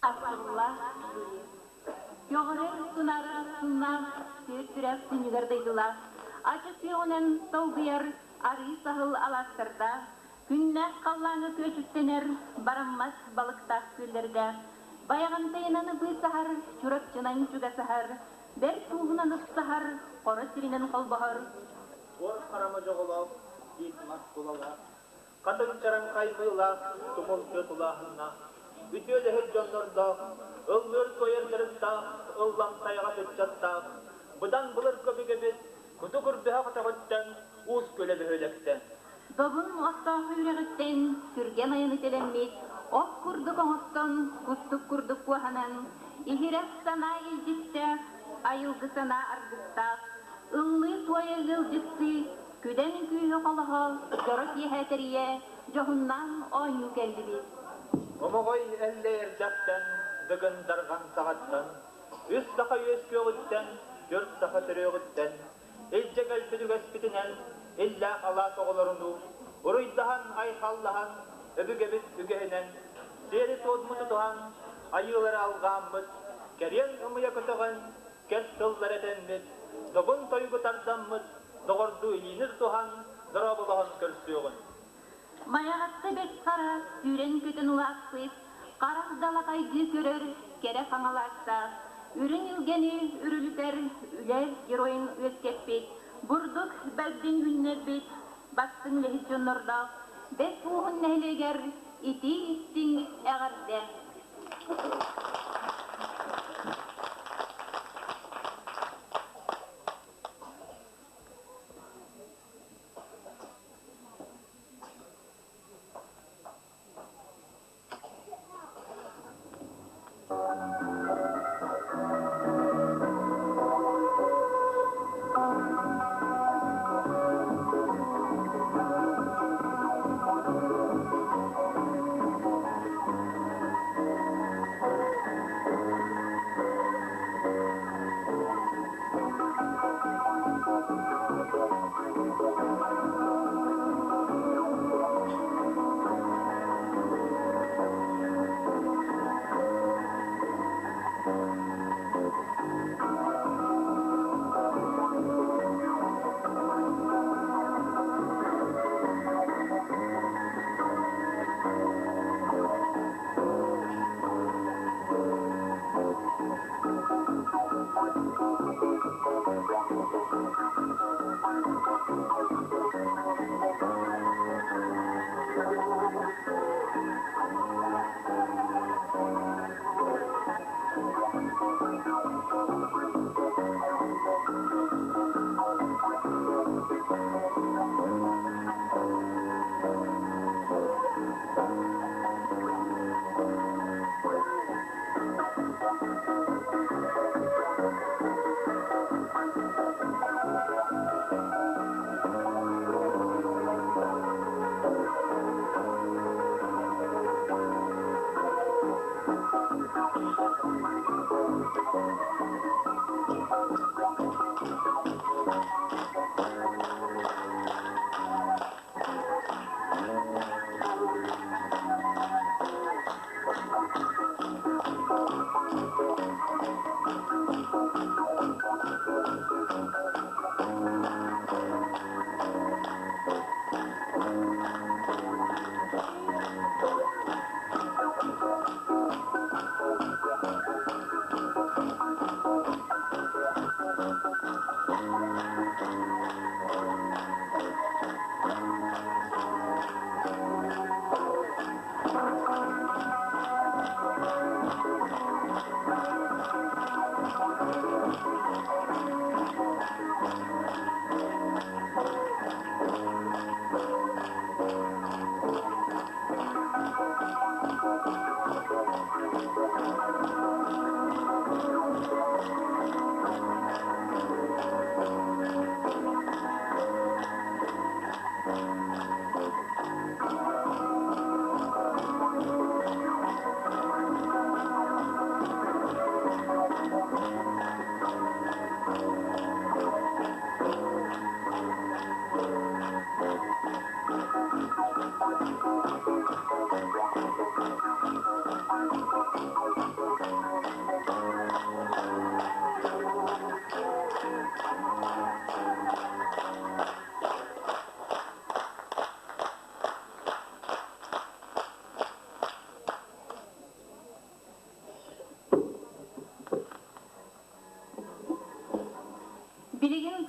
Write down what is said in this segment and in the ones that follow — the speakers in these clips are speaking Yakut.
Асыллаах Юрий. Көҕөрөр тунаарар суннаах, түөрт сүрэх сүнньүгэр дайдылаах, ача сүөҕүнэн долгуйар арыы саһыл алаастардаах, күннээх халлааҥҥа күөчүктэнэр бараммат балыктаах күөллэрдээх, Байаҕантайынан быысаһар, Чурапчынан чугасаһар, бэрт ууһунан ыпсаһар, хоро сиринэн холбоһор. Буор харама дьоҕолоох, тиит мас тулалаах, хатыҥ чараҥ хайҕыылаах, тумул тыа тулааһыннаах, үтүөлэһит дьоннордоох, ыллыыр-туойар дьарыктаах, ыллам тайаҕас ыччаттаах, быдан былыргы өбүгэбит куту курдуһа көтөҕүттэн, уус күлэ бөһүөлэктэн. Добун оттоох үрэҕиттэн түргэн айаны тэлэммит, ох курдук оҥостон, кустук курдук куоһанан, иһирэх санаа илдьиттээх, айылгы санаа аргыстаах, ыллыы-туойа ыалдьыттыы, күдэн күүһү холоһо, дьоро киэһэ тэрийэ, дьоһуннаан оонньуу кэллибит. Омоҕой Эллэй эрдэхтэн, Дыгын Дарҕан саҕаттан, үс саха үөскүөҕүттэн, түөрт саха төрүөҕүттэн, илдьэ кэлбит үгэспитинэн иллээх алаас оҕолорунуу уруйдаһан, айхаллаһан, өбүгэбит үгэһинэн сиэри-туому тутуһан, айыылары алҕааммыт, кэриэн ымыйа көтөҕөн, кэс тыллар этэммит, добун тойугу тардаммыт, доҕордуу илиини тутуһан, дорооболоһон көрсүөҕүн. Майаҕатта Бэт Хара сүүрэн-көтөн улааппыт, харах далаҕайдыы көрөр кэрэ хаҥалаастаах, үрүҥ илгэни үрүлүтэр үлэ геройун үөскэппит, бурдук бэрдин үүннэрбит бастыҥ үлэһит дьоннордоох Бэс Ууһун нэһилиэгэр итии-истиҥ эҕэрдэ!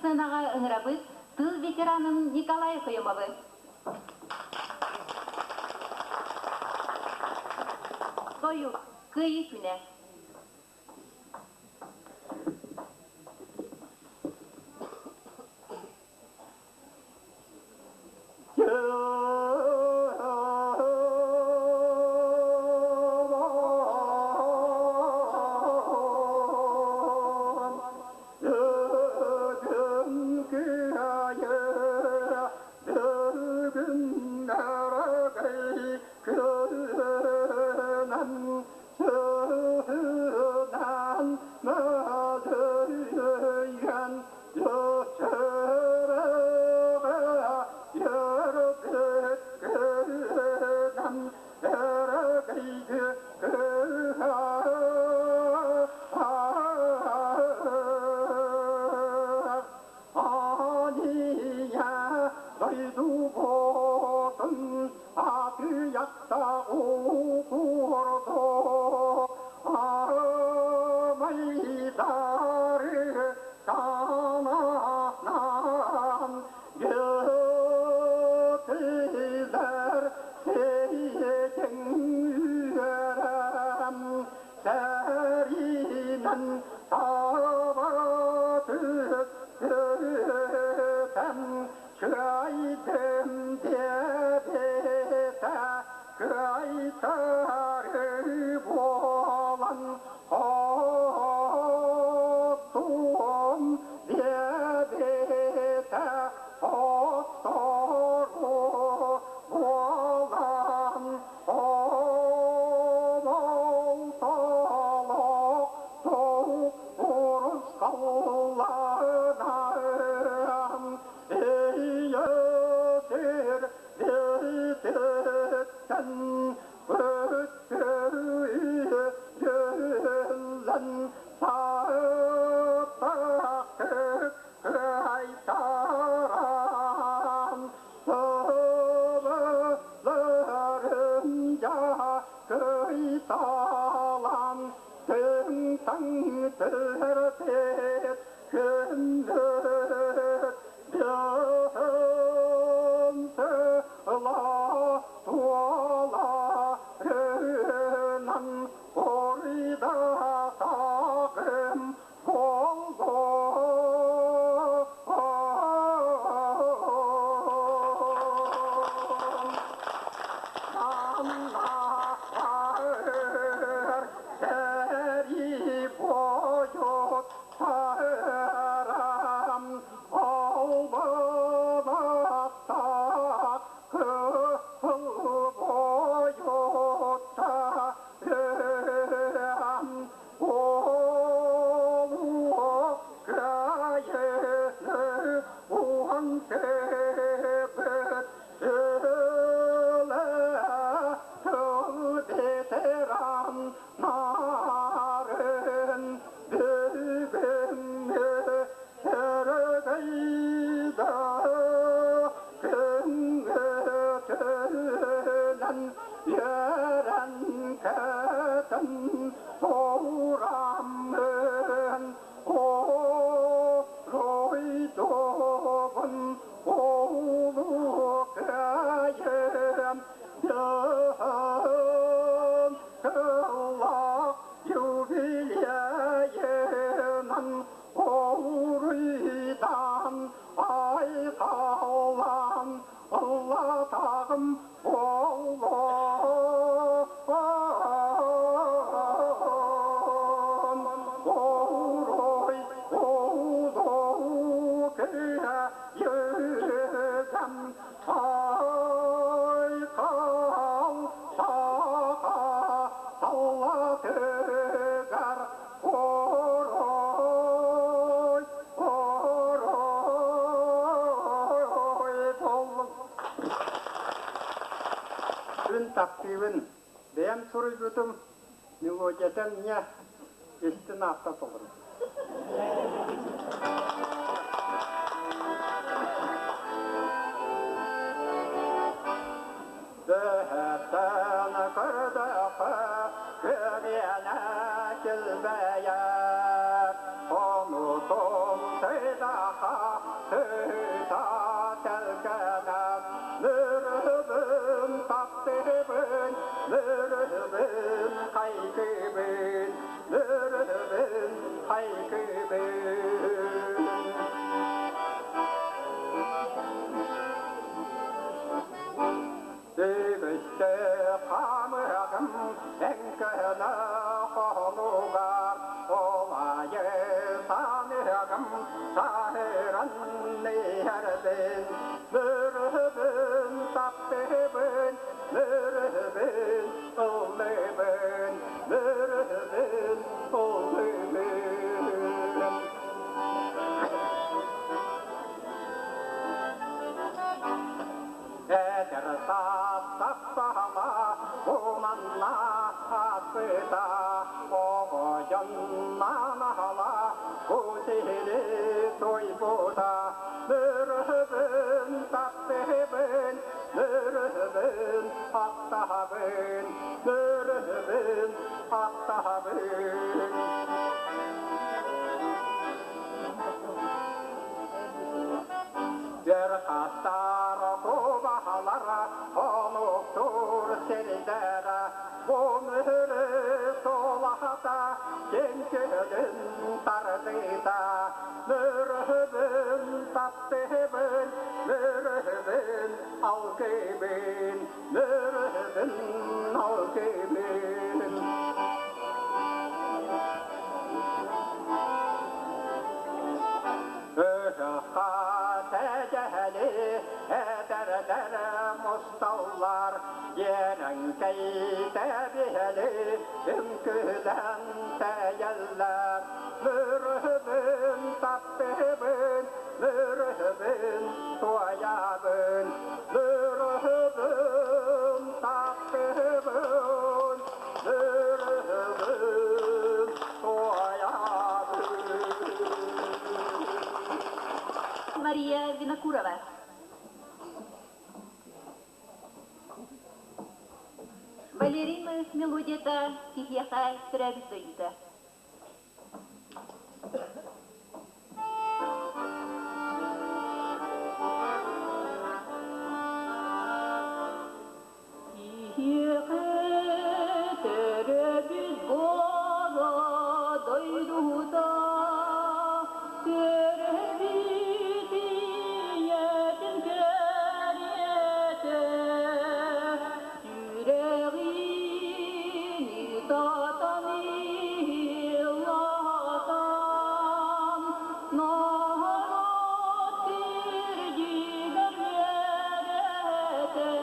сценаҕа ыҥырабыт тыл ветеранын Николай Окоемовы. Тойук, Кыайыы күнэ. Таптыыбын бэйэм суруйбутум мелодиятын не истин аатта толору. Бөһөттөн көрдөкө күрүөнэ килбэйэр, онутун тыйдаха. Хайгыыбын. Үгүстэ хаамыһагым эҥкэһэнэ хоһонугар, ол аайы сааныһагым сааһыран иһэрбин, мөрөбүн таптыыбын, мөрөбүн ыллыыбын, мөрөбүн ыллыыбын. Эдэр саас таптала уманна аспыта, оҕо дьоннанаһала бу сири туйбута. Мөрөбүн таптыыбын, мөрөбүн ахтаһабын, мөрөбүн ахтаһабын. Бір қастар кубаһалара, онуктур сирдэрэ, бу мүрү тулаһата, киҥкүлүн тардыыта. Мөрөбүн таптыыбын, мөрөбүн алгыыбын, мөрөбүн алгыыбын. Ыһыахха тэдьэһэли эдэрдэр мусталлар, дьиэрэҥкэй тэбиһэли үҥкүүлээн тэйэллэр. Мөрөбүн таптыыбын, мөрөбүн туойабын, мөрөбүн таптыыбын, мөрөбүн туойабын. Мария Винокурова. Валерий Маев мелодията киһиэхэ төрөөбүт дойдута. Киһиэхэ төрөөбүт буола дойдута, төрөөбүт ийэтин кэриэтэ, сүрэҕин ытатан ыллатан, норуот кирдьигэр үөрэтэр.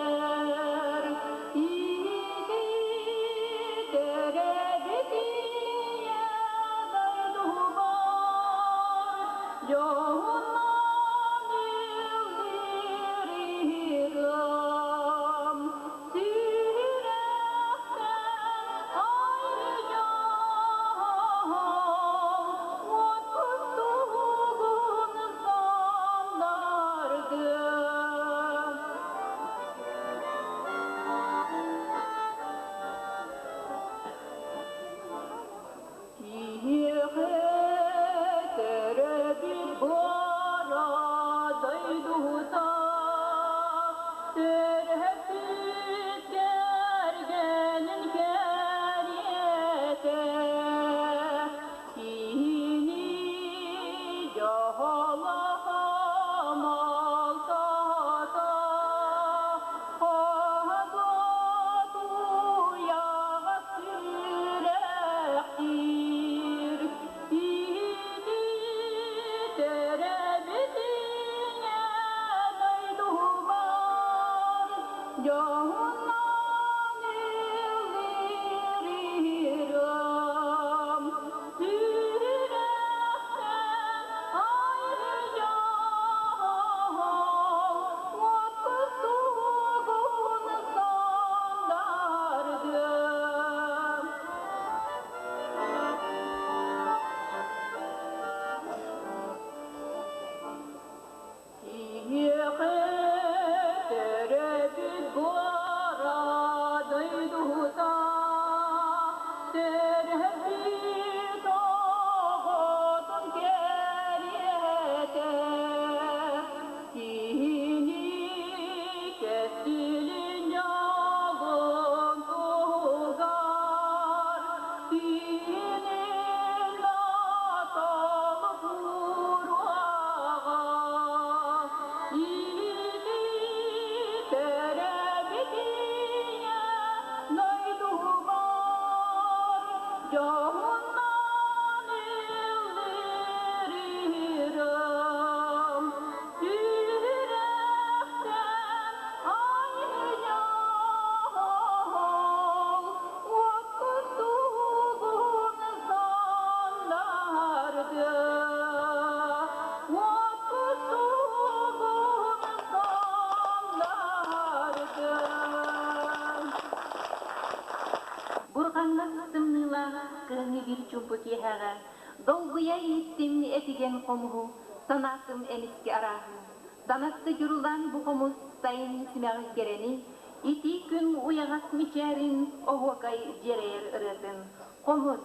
Кыһыҥҥы биир чуумпу киэһэҕэ долгуйа иһиттим этигэн хомуһу, санаатым эмискэ арааһы. Санатты дьурулаан бу хомус сайын симэҕи кэрэни, итии күн уйаҕас мичээрин, оһуокай дьиэрэйэр ырыатын. Хомус,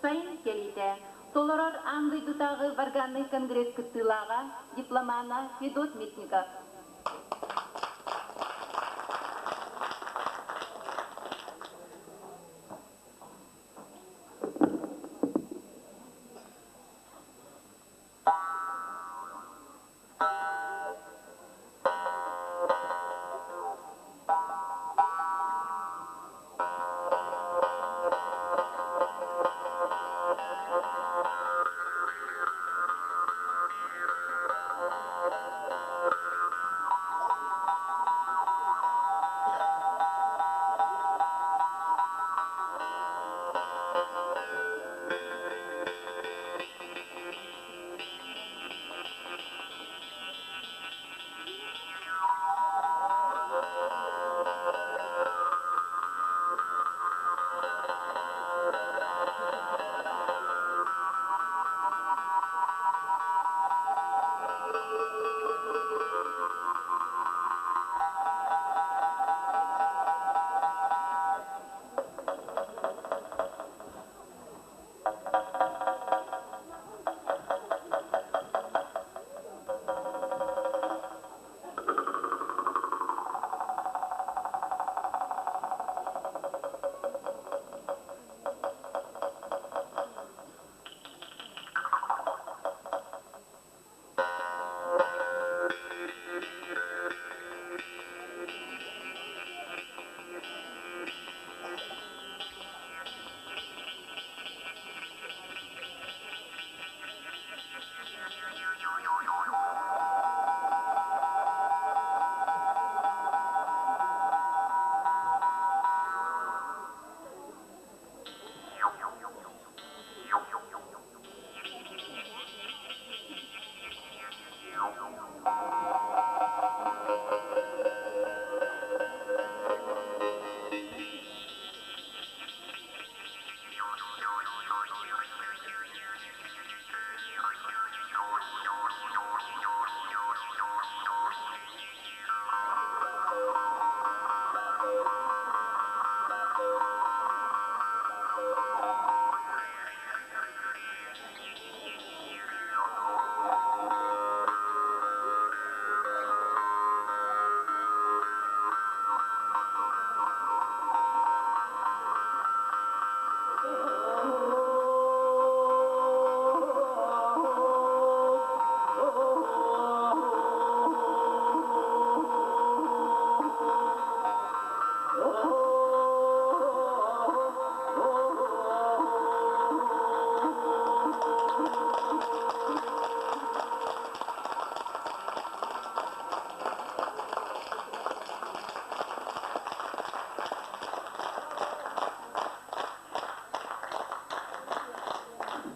сайын кэлиитэ, толорор аан дойдутааҕы варганнай конгресс кыттыылааҕа, дипломана Федот Местников.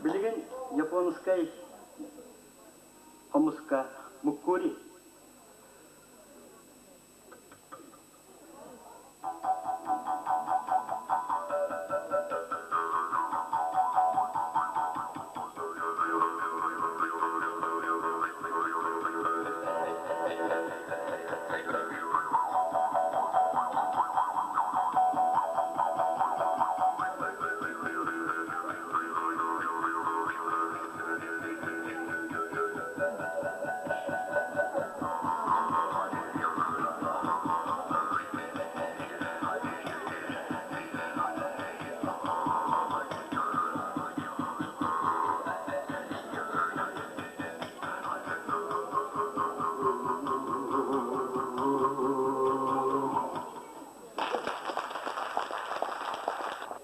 Билигин японскай хомуска муккури.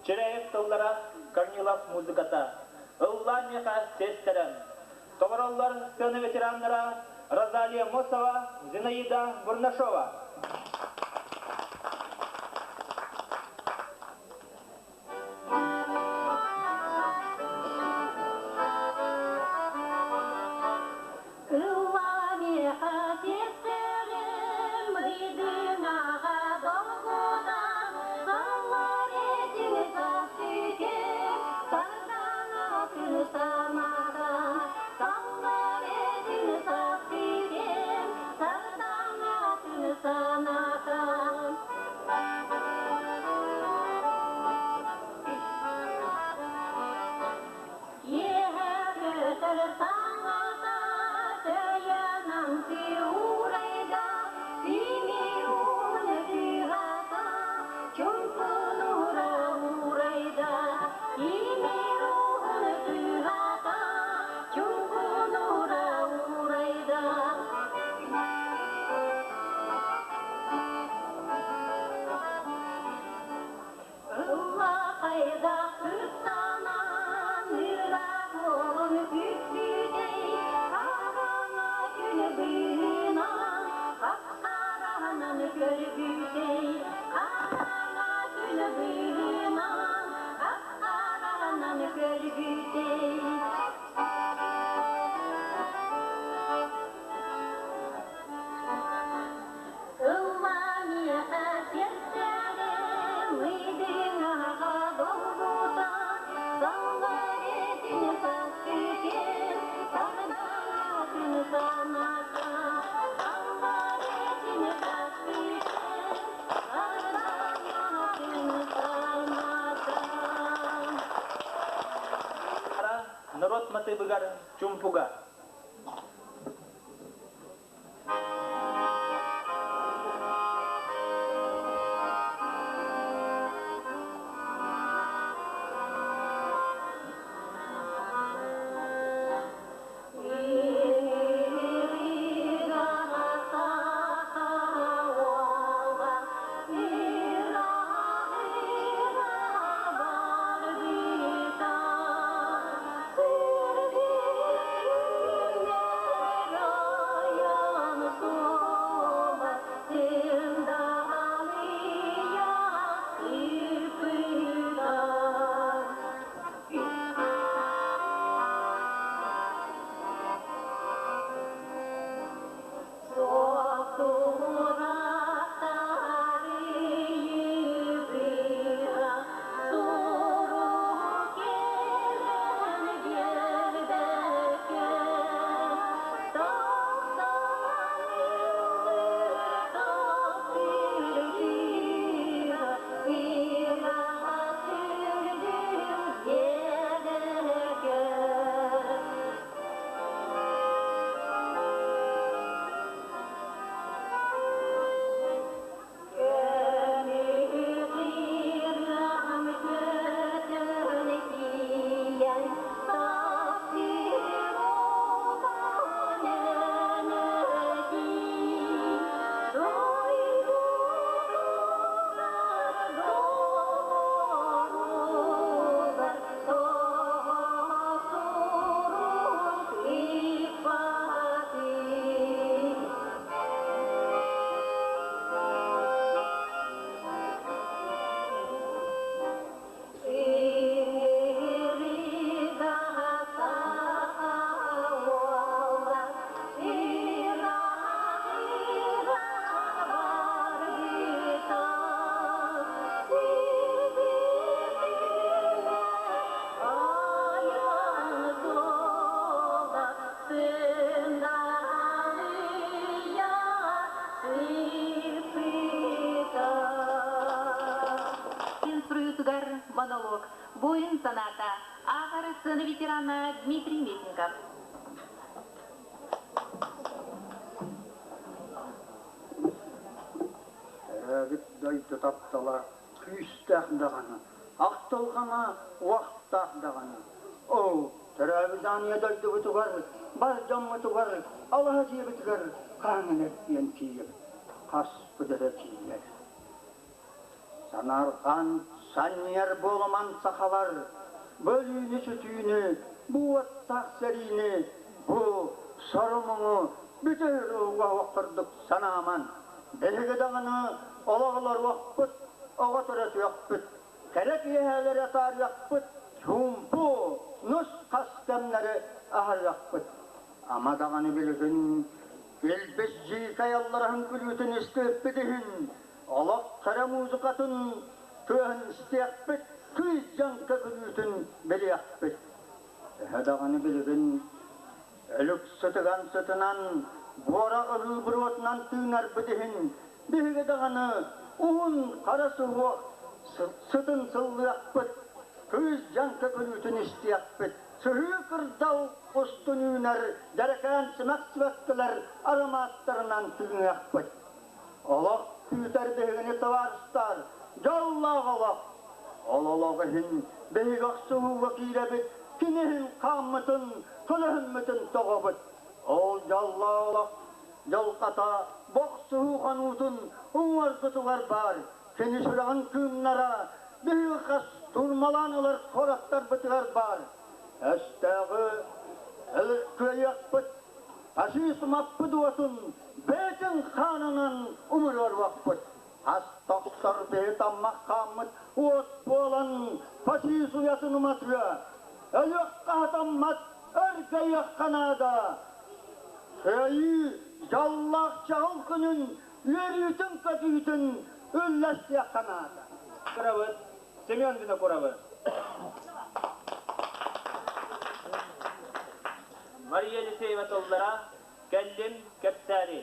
Чиряев тыллара, Корнилов музыката. Ыллаан миэхэ сиэстэрэн. Толороллор сцена ветераннара Розалия Мосова, Зинаида Бурнашова. Чуҥкунуура уурайда, Тимир ууһун тыаһата, Чуҥкунуура уурайда. Ылла хайдах ыстанан, ыраах уолун күүппүтэй, хараҥа күн быыһынан, хап-хараһынан көрбүтэй, хараҥа күн быыһынан, хап-хараһынан көрбүтэй. Ылла миэхэ сиэрдээҕим, ыйдыҥаҕа долгута, саллар этин саас күүтэн, сардаҥатын саната, саллар этин саас күүтэн, сардаҥатын саната. Народ матыбыгар чумпуга. Суруйуутугар монолог Буойун санаата ааҕар сцена ветерана Дмитрий Местников. Төрөөбүт дойду таптала күүстээх даҕаны, ахтылҕана уохтаах даҕаны. Оо, төрөөбүт аанньа дойдубутугар, бар дьоммутугар, алаһа дьиэбитигэр хаһан эргийэн тиийэбит, хаспыт эрэ тиийэр. Санаарҕаан санньыар буолуман сахалар, бөлүүнү-сүтүүнү, бу уоттаах сэриини, бу сору-муҥу бүтэр уһук курдук санааман, биһиги даҕаны олоҕолоруохпут, оҕо төрөтүөхпүт, кэрэ киэһээлэри атаарыахпыт, чуумпу, нус-хас кэмнэри аһарыахпыт. Ама даҕаны билигин илбис дьиикэй аллараһын күлүүтүн истиэппит иһин, олох кэрэ музыкатын тыаһын истиэхпит, кыыс дьаҥка күлүүтүн билиэхпит. Төһө даҕаны билигин өлүк сытыган сытынан, буорах ылыы буруотунан тыынарбыт иһин, биһиги даҕаны уһун хара суһуох сытын сыллыахпыт, кыыс дьаҥка күлүүтүн истиэхпит, сыһыы кырдал устун үүнэр дьэрэкээн симэх сибэккилэр ароматтарынан тыыныахпыт. Олох күүтэр биһигини табаарыстар, Дьоллоох олох! Ол олох иһин биһиги охсуһууга киирэбит, кини иһин хааммытын, көлөһүммүтүн тоҕобут. Ол дьоллоох олох дьылҕата бохсуһуу хонуутун уҥуоргутугар баар. Кини сүрэҕин кыымнара биһиги хас турмалаан ылар куораттарбытыгар баар. Өстөөҕү кыайыахпыт, фашизм аппыт уотун бэйэтин хаанынан умуруоруохпут. Хас тохтор биһи таммах хааммыт уот буолан фашист уйатын уматыа. Өлүөххэ хатаммат, өргөйүөххэ наада. Кыайыы дьоллоох чаҕыл күнүн үөрүүтүн-көтүүтүн үллэстиэххэ наада. Кырабыт Семен Винокуровы. Мария Елисеева тыллара «Кэллим, кэпсээри».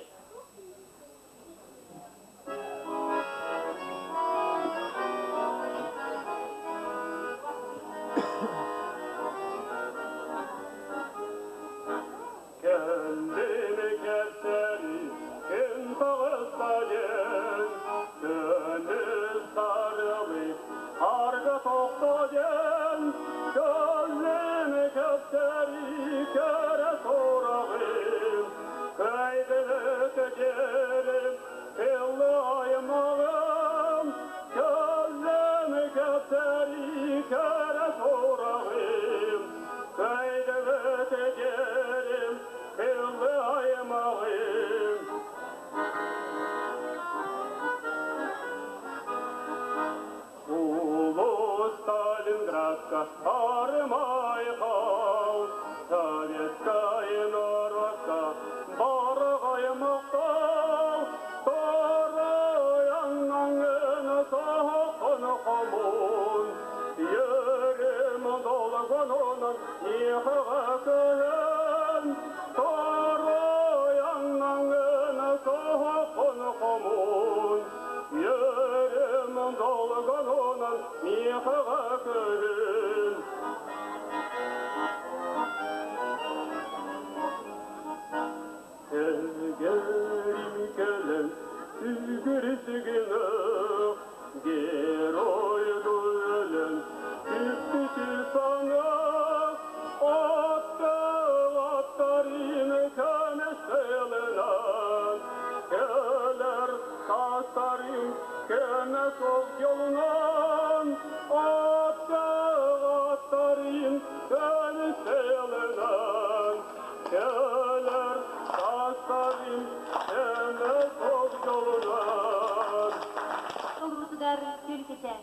Кэллим кэпсээри, ким таҕыста диэн, Көнүс сарылы арга тохто диэн, Кэллим кэпсээри кэрэ сураҕым, Кайгылык дьэрим, кыллы аймаҕым, Кэллим кэпсээри кэрэ сураҕым, Кайгылык дьэрим, кыллы аймаҕым. Улуу Сталинградка армайхал, Советскай народка барҕай махтал, Тарайаннаҥын саһахан хомун, Ерим долгунунан миэхэҕэ көһөн, Тарайаннаҥын саһахан хомун, Ерим долгунунан миэхэҕэ көһүн. Кэлгэрим кэлэн үгүрүсүгүнэ Герой өлөн түспүтү саҥа Аттарын көмүс Кэлэр тастарын көмөс ол жолунан Аттарын көмүс Кэлэр тастарын көмөс ол жолунан. Толрутугар Түркүчэ.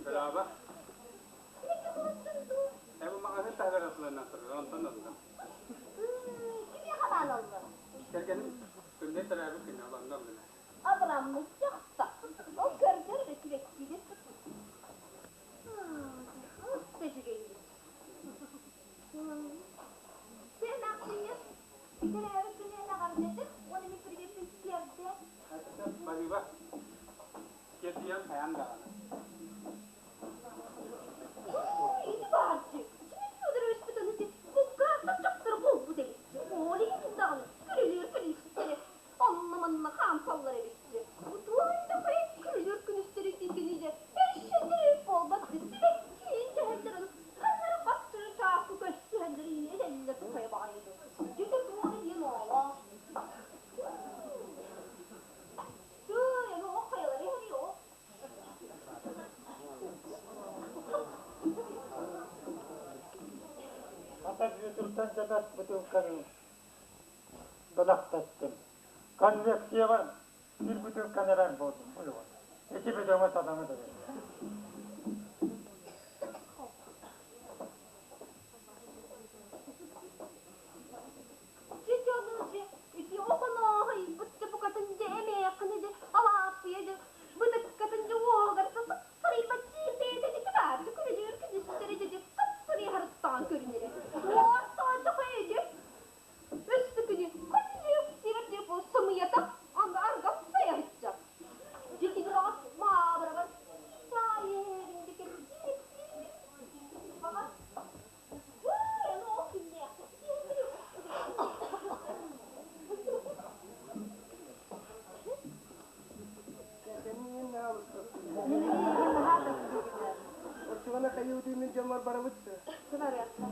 Браво. Эбу маҕаһыын таһыгар атыланан турар, онтон ыллым. Кэргэним күннэй төрөөбүт күнэ олонно ыллым. Спасибо. Кирдиэн хайан даҕаны. Хата Бүөтүртэн дьэбэт бытыылканы бэлэхтэттим. Конвекцияҕа биир бытыылканы эрэр буоллум. Ити бөдөҥө садаҥы да Барабыт. Барыахха.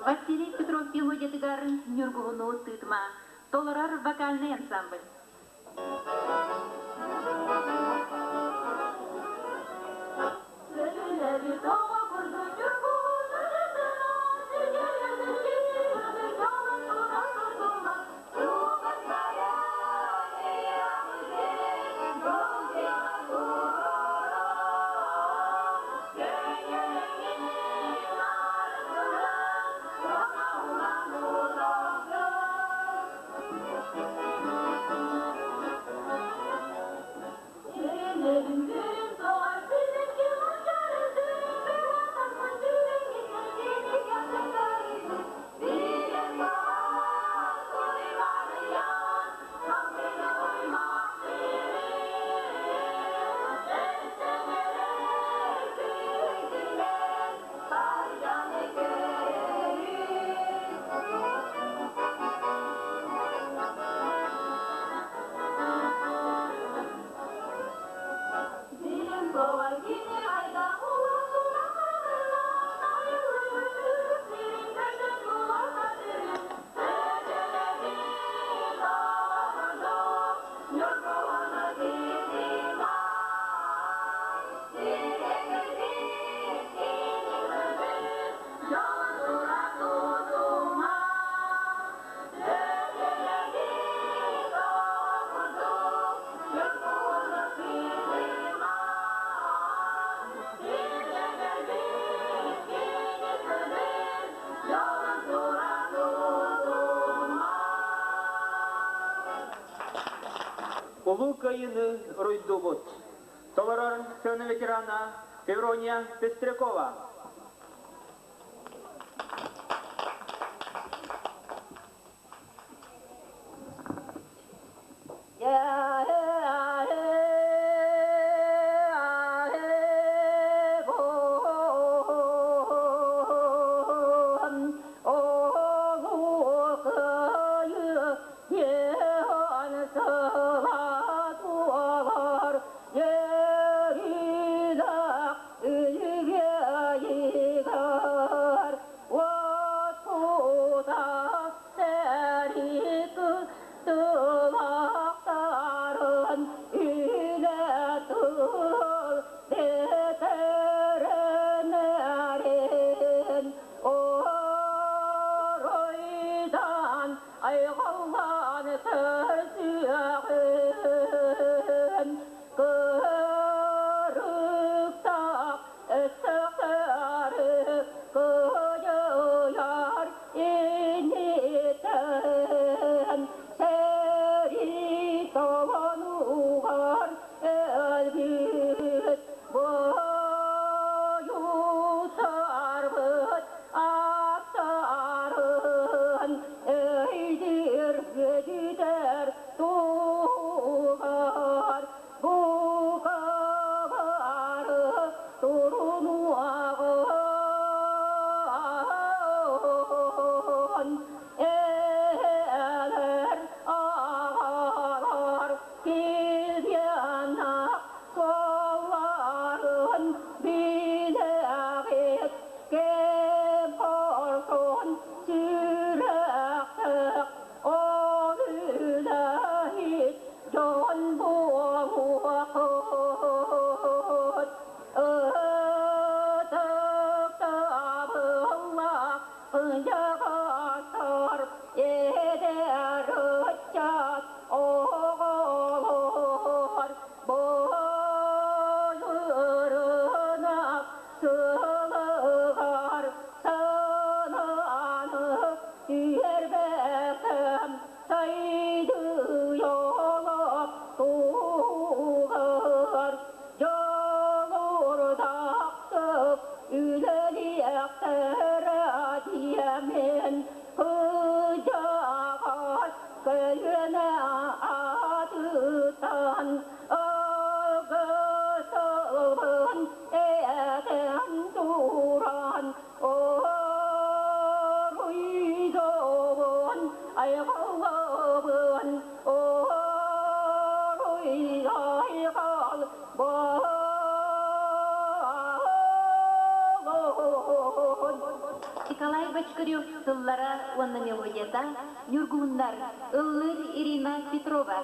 Василий Петров мелодиятыгар Ньургуһуну тыытыма толорор вокальный ансамбль. Улуу Кыайыыны уруйдуубут. Толорор сцена ветерана Феврония Пестрякова. Туһугар. Кыдьаҕастар, эдэр ыччат оҕолор Былырынах сылыгар санааны үөрбэтим сайдыы олох туһугар дьулуурдаахтык үлэлиэхтэрэ диэммин кыдьаҕас көлүөнэ аатыттан алгысылбын этэн туран Оруйдобун, айхаллабын, оруй айхал буолун. Николай Бочкарев тыллара уонна мелодията Ньургуһуннар, ыллыыр Ирина Петрова.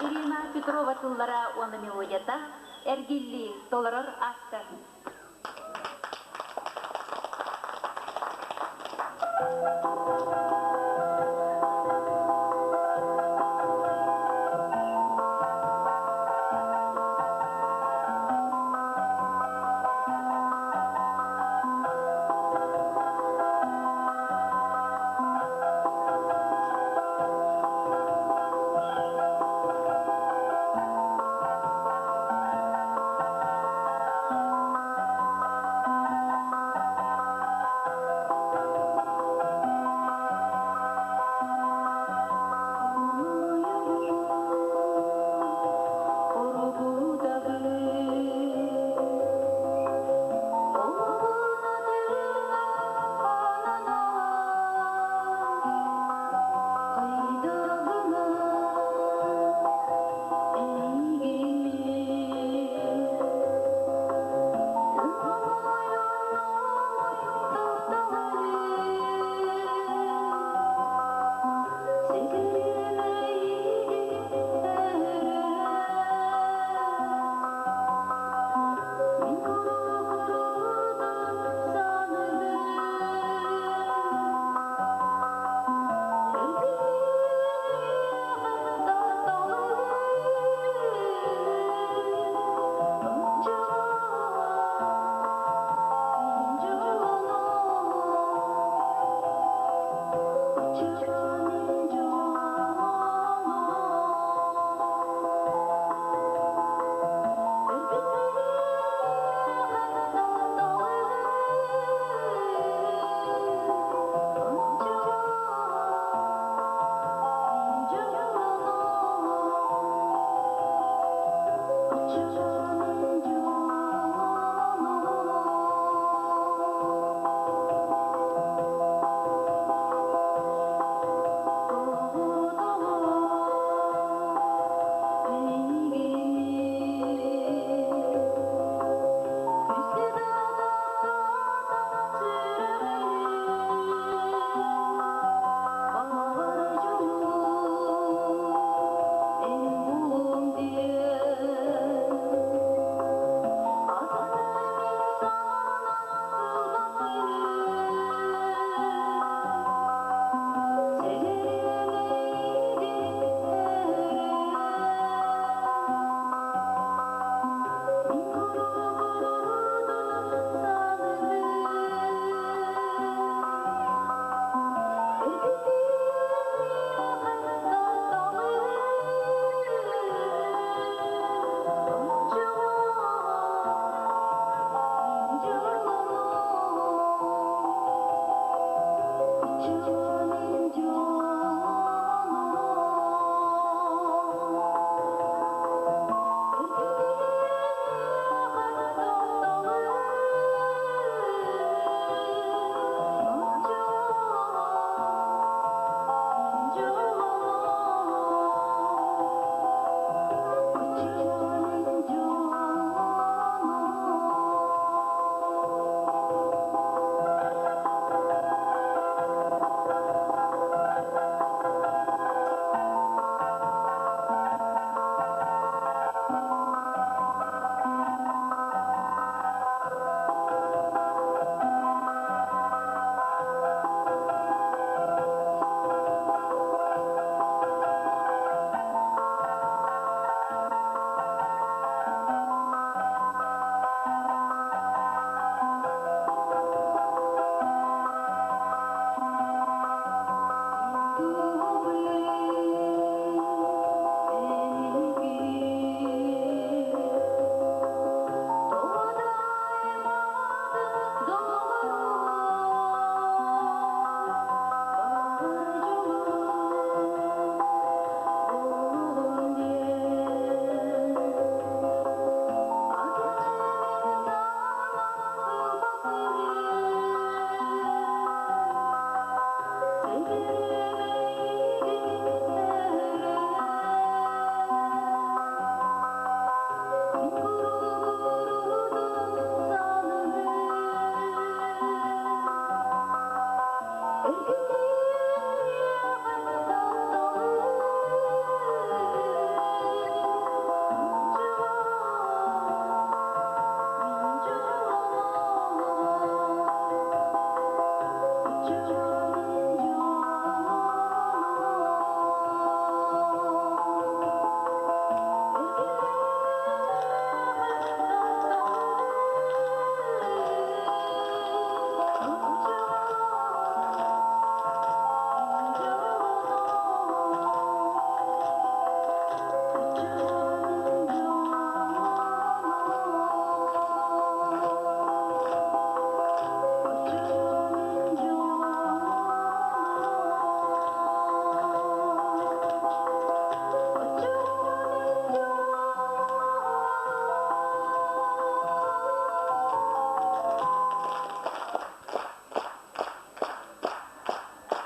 Ирина Петрова тыллара уонна мелодията Эргиллии толорор автор.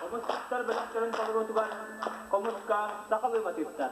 Хомусчуттар бөлөхтөрүн толоруутугар хомуска сахалыы матыыптар.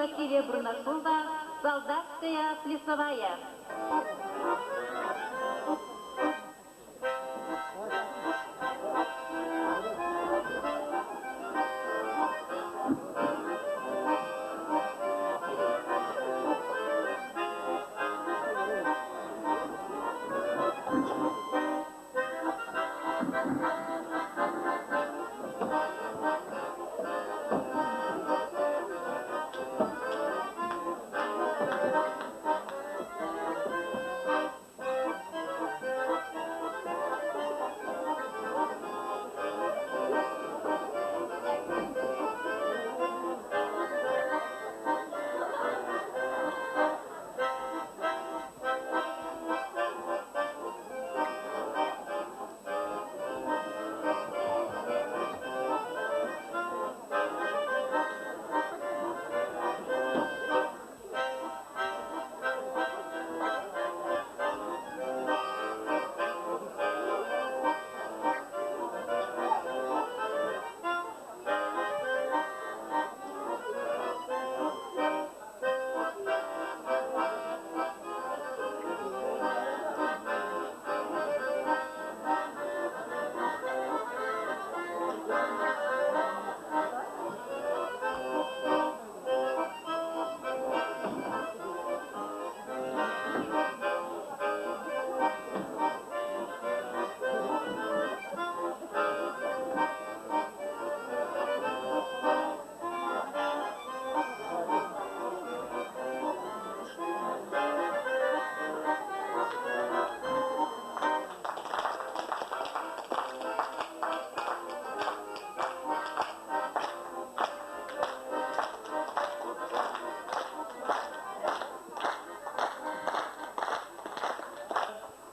Василия Бурнашова «Солдатская плясовая».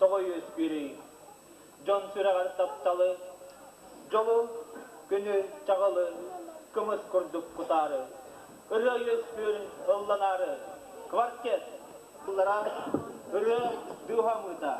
Тоҕо үөскүүрүй? Дьон сүрэҕэр тапталы, дьолу, күнү, чаҕылы, кымыс курдук кутаары, ырыа үөскүүр ылланаары, квартет ыллара ырыа дууһамыыта.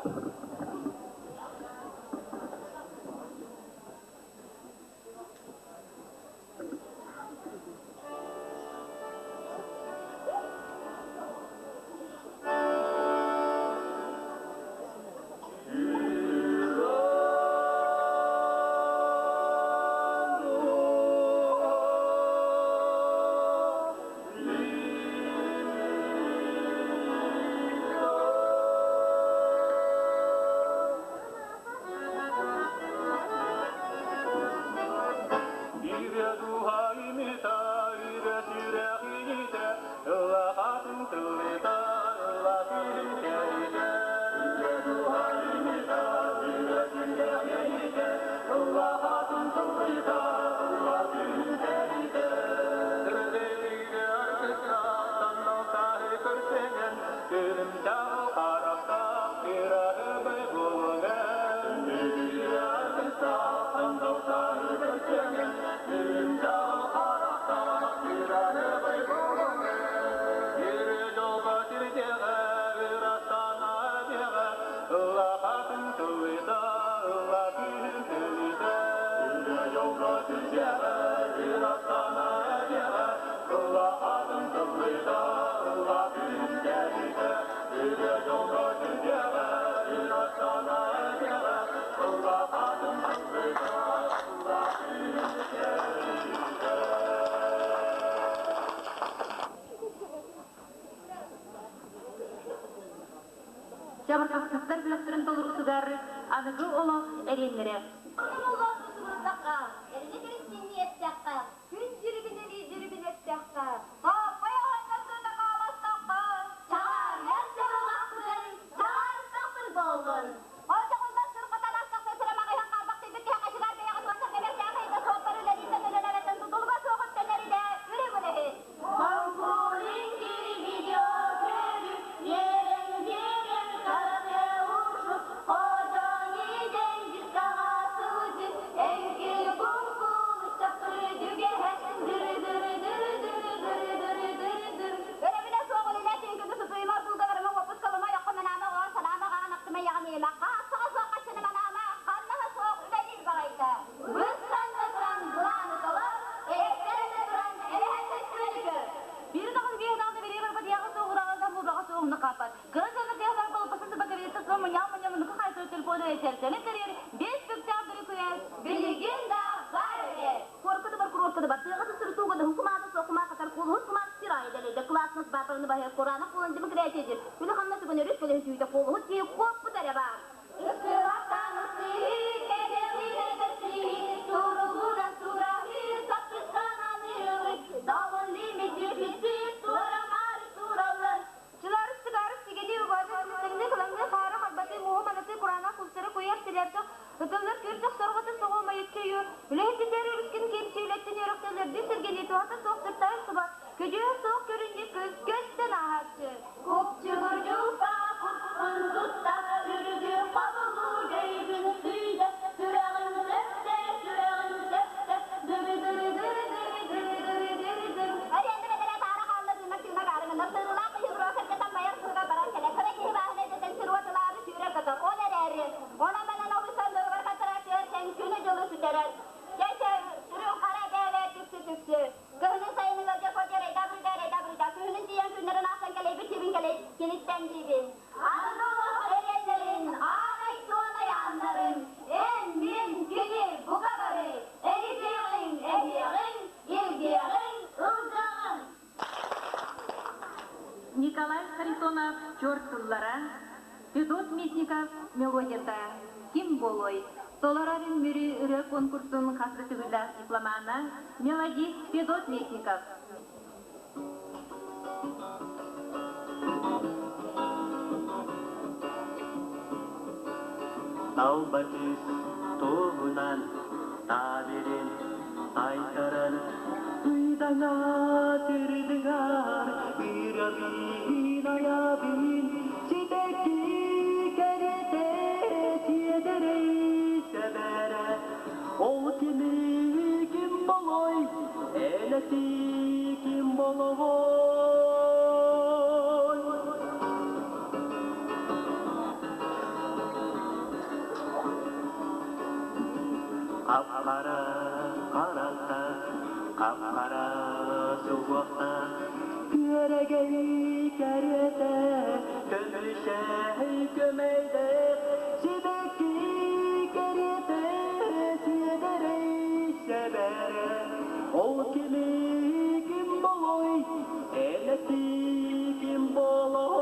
Чабырҕахсыттар бөлөхтөрүн толоруутугар аныгы олох эриэннэрэ. Күн дьирибинэлии дьирибинэттэххэ, Хааппай оҕонньорго хааластахха, чаҕаарыйар чаҕылахпытын, чаҕаарыстахпын буоллун. Ол чаҕылбас сырҕатан астахса сырамаҕыһан хаалбахтыйбыт киһи хачыгаар бэйэҕит уонна кэмэрдээх ыйга суоппар үлэлииртэн үлэлэбэттэн тутулуга суох үптэнэр идэ үрүҥ үлэһит. ырыа дьэрдэлэ тэрийэр биэс бүктээх бүрүкүөс билигин да баар эбит. Куоркада бар, куруоркада бар, тыаҕа да сырытууга да хукумаата суох кумаакатар куолуһут кумаат сир аайы дэлэйдэ, кылаасынас баапараны баһыйар кураанах буолан демократия диир, үлэ-хамнас үгэн өрүс бөлөһүтүүтэ куолуһут киһи куоппут эрэ баар. Ысыылаттан ысыы, кэтэҕиинэ туругуран тураһыы, саппыстанан ыылык, долун лимит туора-маары тураллар. Чыларыс сыгарыс сигели убаады сымыстыҥны кылаҥны хаары харбаты муоһу манаты кураанах кустары куйар силэрдэх ытыллар күрдэх сорҕото соҕу майыччы үлэһиттитэр өрүскүн киэмчи үлэттин үөрэхтэлэрди сиргэни туһата суох сыртайын суба көдьүүһэ суох көрүнньүк көс көстөн ааһааччы. Купчугурдьупа куппун тутта, үрүгү хобулуу дөйгүн сүүйдэ, сүрэҕим тэптэ, сүрэҕим тэптэ, дыры-дыры-дыры-дыры-дыры-дыры-дыры. Эриэннэ бэтэрээ таара хаалла тыынар тыына гаарыҥынар сырыылаах киһи брокерга таммайар сыыга баран кэлэр кыра киһи бааһына эдэтэн сир уотулаары сүүрэр көтөр ол эрээри онон манан обуйсан доругар хантарааччыгар кэн күнү-дьылы сүтэрэр кэчэ үрүҥ хара бээлэ түксү-түксү кыһынын сайыныгар дьэ хотер эйда бырда эйда бырда күһүнүн тиийэн күннэрин аахсан кэлэйбит тибин кэлэй киниттэн диибин Аныгы олох эриэннэрин, аанай суонай ааннарын, эн, мин, кини, бука бары, эритиэҕиҥ, эһиэҕиҥ, илгиэҕиҥ, ылдьаҕыҥ. Николай Харитонов чуор тыллара, Федот Местников мелодията «Ким буолуой?» толорорун Мүрү ырыа конкурсун хас да төгүллээх дипломана, мелодист Федот Местников. Талба кыыс туһунан таабырын айтаран ыйдаҥа тырдыгар ырабын айабын сибэкки кэрэтэ сиэдэрэй сэбэрэ ол кими ким болой элэти ким болой Қап-қара қарақта, қап-қара суғақта, Күөрэгэй кэрэтэ, көмүшэй көмөйдөх, Сибэкки кэрэтэ, сиэдэрэй сэбэрэ. Ол кими ким болой, элэти ким болой?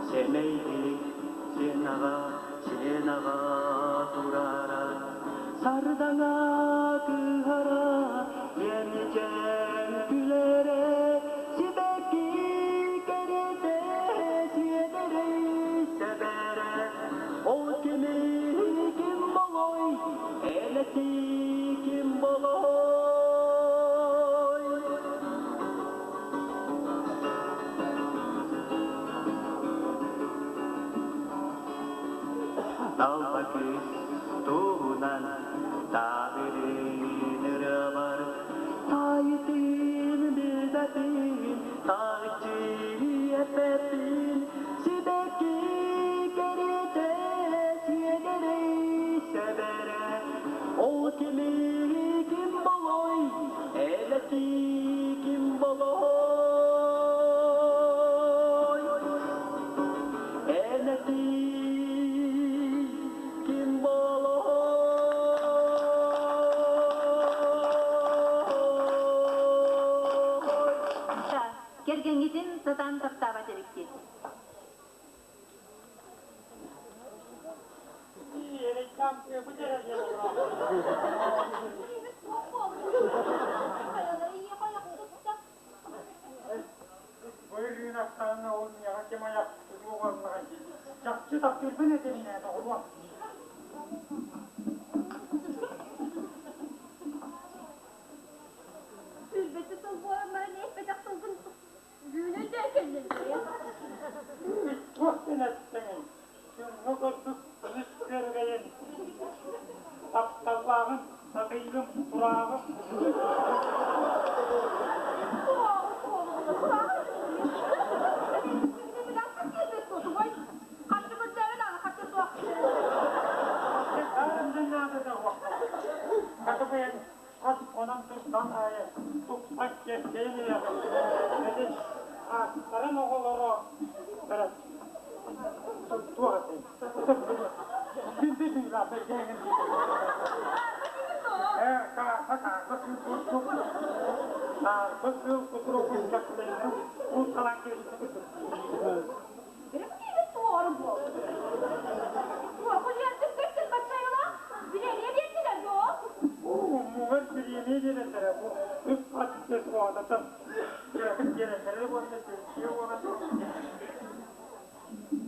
Сэмэйдик сенаҕа, сенаҕа турара, Сардаҥа кыһара, эмичээн күлэрэ, Сибэкки кэрэтэ, сиэдэрэй сэбэрэ. Ол кими ким болой, элэти ким болой? Талба кыыс туһунан таабырын ырыабар таайытын билбэппин, тааччы эппэппин, сибэкки кэрэтэ сиэдэрэй сэбэрэ. Ол кими ким болой, элэти ким болой? Элэти ким болой? Кэргэҥҥитин сатаан таптаабат эбиккит. Быйылыын ахсаанна ол миэхэ ким айах тутуу оҥорбутай? Чахчы таптыырбын этэрин ээ, доҕоруом. Сүүрбэччэ сыл буолан баран эппэтэх тылгын Түүнүн да кэллин Туох диэн эттэҥий? Күҥҥэ көрбүт көмүс күөрэгэйин, тапталлааҕын, татыйгым, турааҕым. Харчы көрдөөбүт аны харчы суох. Наадата уохха. Хатыбыйан хас хонон турдан. аайы тупсан киэркэйэн иһэҕин. Ити ааттарын оҕолоро туох этэй? Күндү тыылаах бэргэһэҥин Ээ, каарба каарба кыыл курдук, саарба кыыл кутуругун чэпчэйинэн ууталаан кэбиспит. Муҥар бириэмийэ биэрэллэрэ бу үс хат биэс уонатан кыратык биэрэллэрэ уонна пенсия уона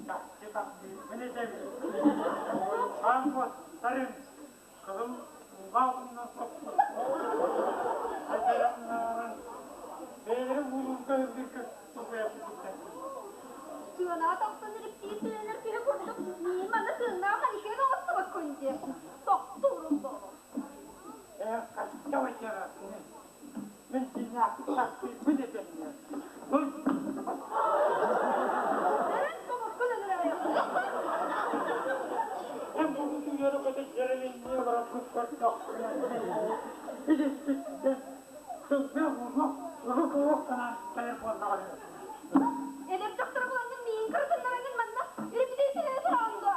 чахчы таптыырбын этэбин. Ойуурҕаан уоттарын кыһыл уулаах уунан соппут. Бэйэлэрин уулуурга ыллыырга тулуйаппыттар. Сыанаҕа тахсан ириптиир киһи курдук миин манна тыыннаах манекен оҥостубаккын дии. Тохтуурум буолуо. Ээ, хачча бачарасыны. Мин дьиҥнээхтик таптыырбын этэммин. Бэрин тобуккун өлөрөйөм. Эн бу үөрэ көтө дьэрэлиннии олороргун көрдөхпүнэ, ис-испиттэн сылгы уҥуох, ыгык-уҥуох санаан кэлэр буоллаҕа үһү. Эдэр дьахтары булаҥҥын миигин кырытыннараҥҥын манна репетицияны тураҕын дуо?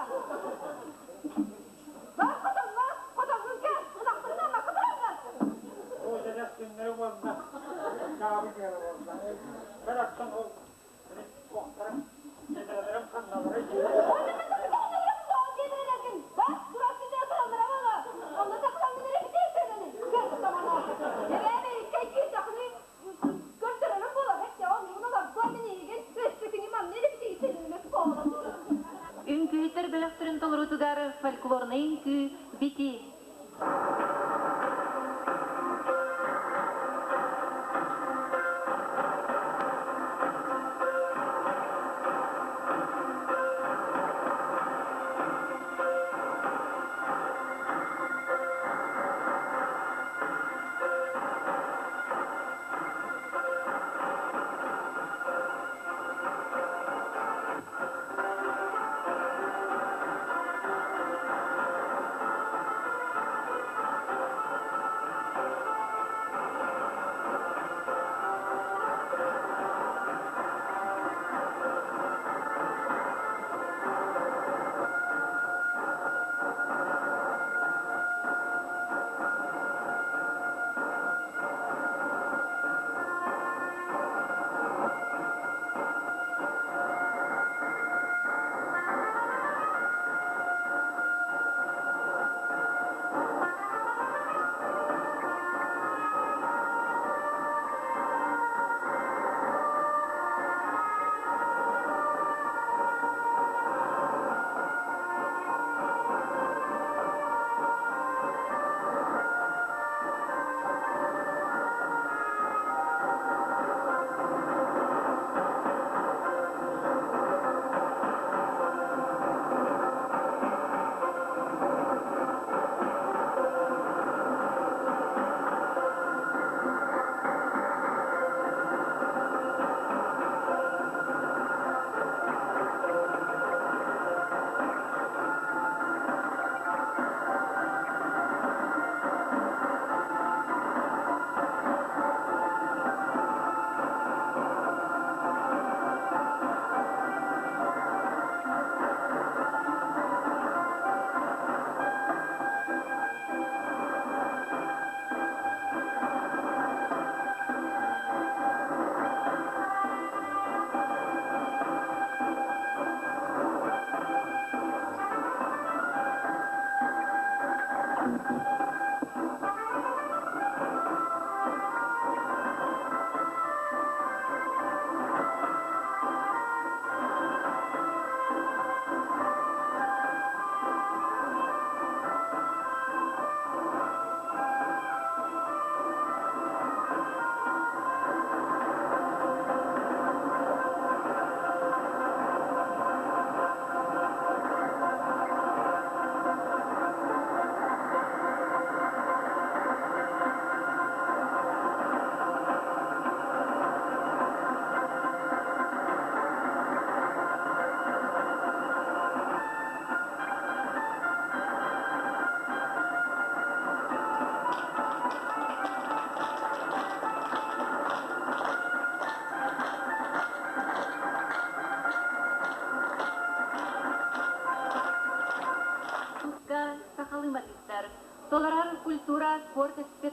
Бар хотоҥҥо, хотоҥҥун кэл, ынахпын ааммакка тураҥҥын. Оо, дьэдьэс күннэри уонна дьаабы күөлэ буолла. Барахсан ол туохтарын, дьэдьэлэрим ханналарый? Онно мен тахсан тоҕо диэн Бар, турар сирдэрэ тураллара буолуо. Онно тахсаҥҥын репетицияланын. Көр, Эбээм икки киирдэххинэ көрдөрөрүм буолар. Эттэ, оннугун олордуо мин эйигин өссө кини манна репетицияланымыт буолар. Үҥкүүһүттэр бөлөхтөрүн толоруутугар фольклорнай үҥкүү Бити.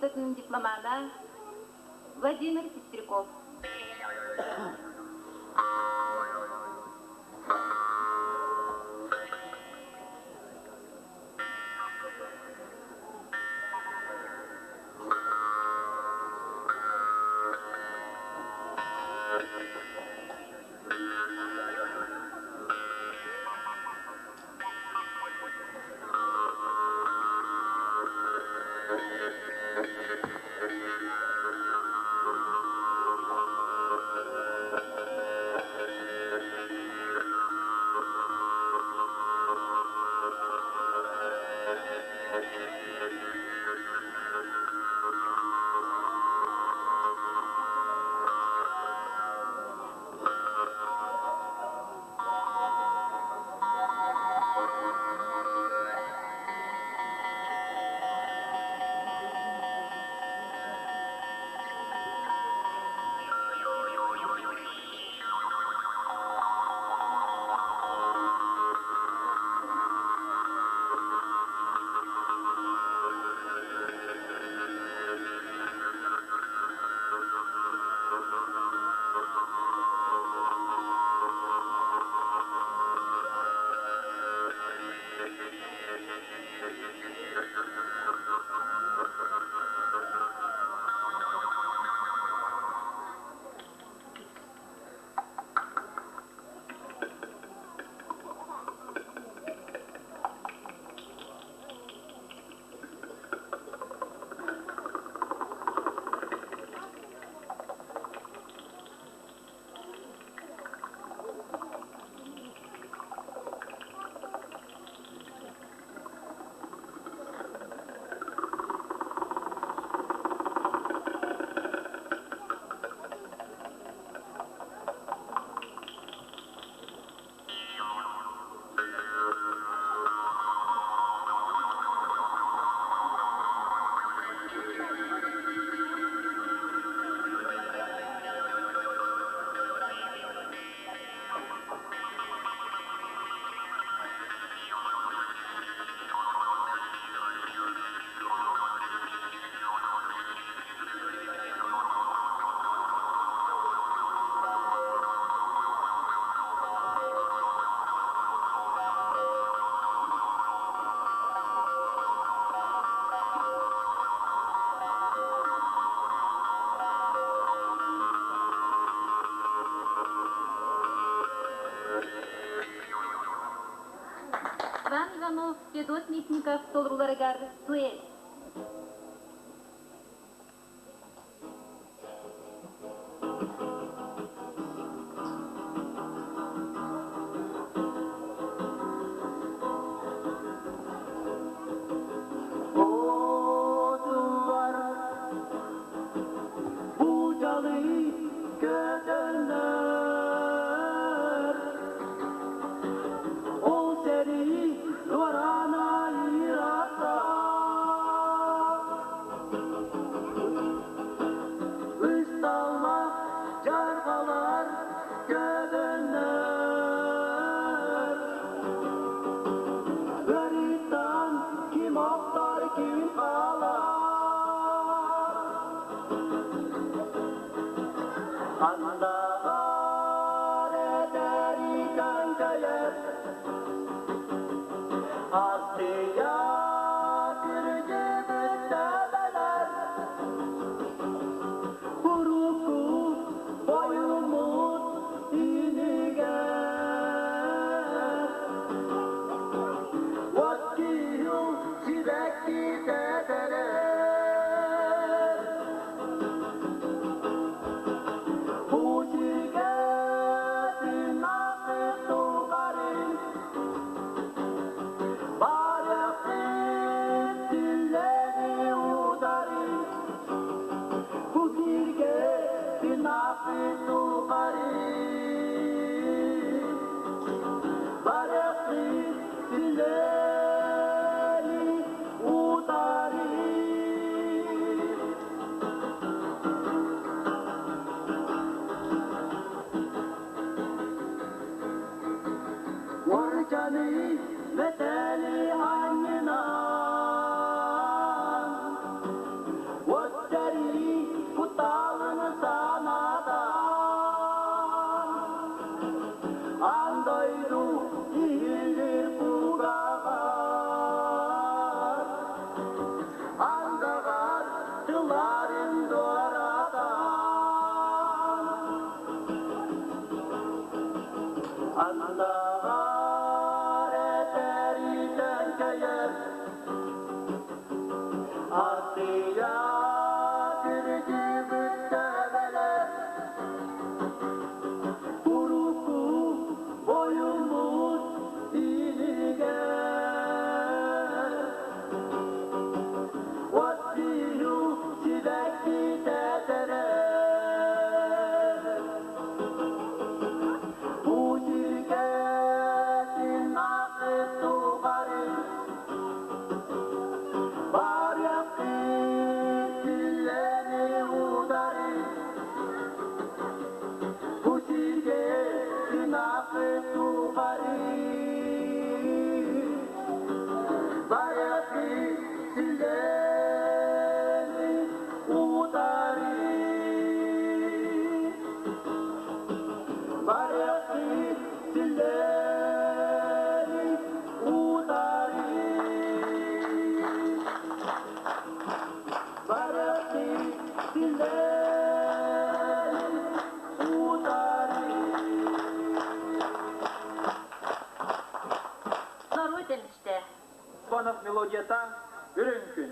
конкурсатын дипломана Владимир Пестряков. Иван Иванов, Федот Мясников толоруларыгар дуэт. Отуар бу дьалы көтөнөр, Ол сэрии дуораана ыраатта. Ысталлах дьарҕалар көбөннөр, Ыарыыттан ким охтор, ким хаалар. Андаҕар эдэри көҥдөйөр, Астыйа күрдьүбүт төбөлөр. Урукку бойуммут инигэр От киһил сибэкки тэтэрэр. Бу сиргэ тыыннаахпыт тухары Барыахпыт түллэни утары. Бу сиргэ тыыннаахпыт тухары Барыахпыт түллэни утары. Уордьаны мэтэли анньынан. тухары Барыахы силэни утары Барыахы силэни утары Барыахы силэни утары Норуот эмчитэ. Сонов мелодията Үрүҥ күн.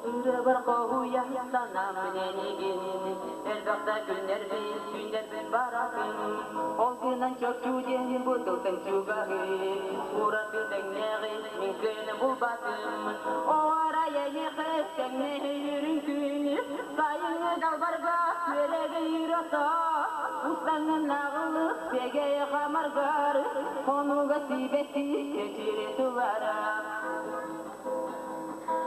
Ырыбар хоһуйа санаамын энигин, элбэх да күннэрбин, түүннэрбин баратын. Ол гынан чопчу диэн бу тылтан чугаһы, ураты тэҥнээҕи мин кыайан булбатым. О арай эйиэхэ тэҥнэһи үрүҥ күн, сайыҥҥы далбарга күөрэгэй ырата, устаҥҥын наҕылык сэгэй хамаргар, хонууга сибэкки кэчири тулара.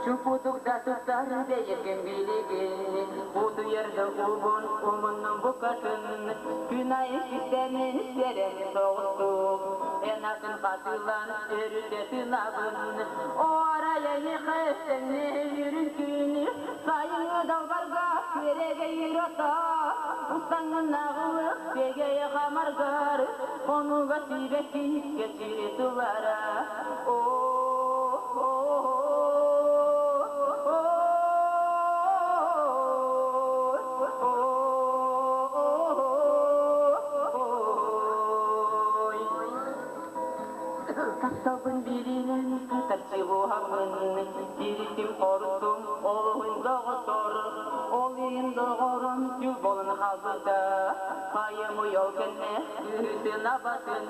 Чупутук да туттар бэйэтин билигин, утуйар да убун умуннум букатын, күн айы кистэмин сэрэн соҕустук, эн атын хатылан өрүтэ тынабын. О арай эйиэхэ тэҥнэһэр күн, сайыҥҥы далбарга күөрэгэй ырата, устаҥҥын наҕылык сэгэй хамаргар, хонууга сибэкки кэчири тулара. Тапталбын бииринэн кытарчы буһаммын, Тиритим хорутум олуһун доҕоттор, Ол иһин доҕорум түл буолан хаалбыта, Хайым ол кэннэ кыһытын абатын,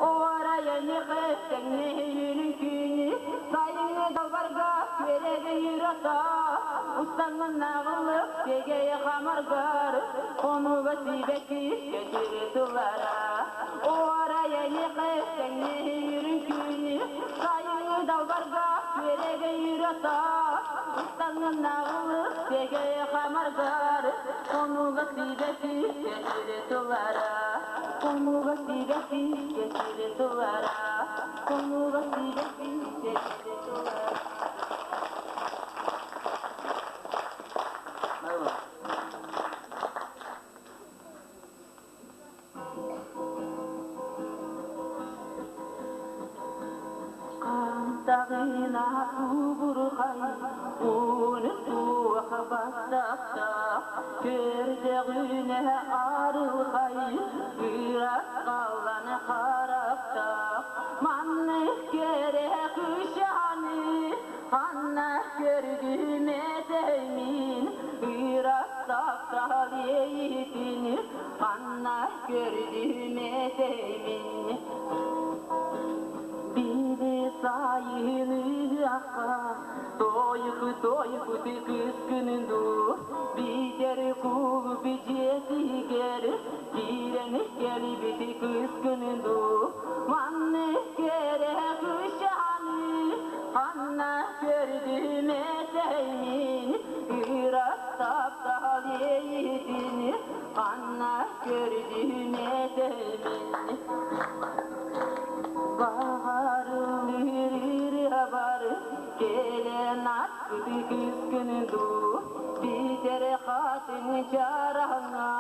Оарайаныхы тэҥнэһиирин күнү, Сайыҥҥы далбарга күөрэгэй ырата, Устаҥҥын наҕыллык сэгэй хамаргар, Хонууга сибэкки кэтири тыллара. Оарайаныхы тэҥнэһиирин күнү, Сайыҥҥы далбарга күөрэгэй ырата, Устаҥҥын наҕыллык сэгэй хамаргар, Хонууга сибэкки кэтири тыллара. Хонууга сибэкки кэтири тыллара. Хонууга сибэкки кэтири тыллара. Хантаҕына субурхай, унутуох баттахтаах, көрдөҕүнэ арылхай, ыраас халлан харахтаах, маннык кэрэ кыысчааны ханна көрдүм этэймин, ыраас таптал иэйиитин ханна көрдүм этэймин. Били сайыныахха тойуку тойуку кыскынын дуу, биитэр кулу дьиэтигэр киирэн кэлбити кыскынын дуу, маннык кэрэ кыысчааны ханна көрдүм этэймин, ыраас таптал иэйиитин ханна көрдүм этэймин. Баҕарылыыр бар кэлэн аспыты кыскын дуу, биитэр хатыҥ чараҥа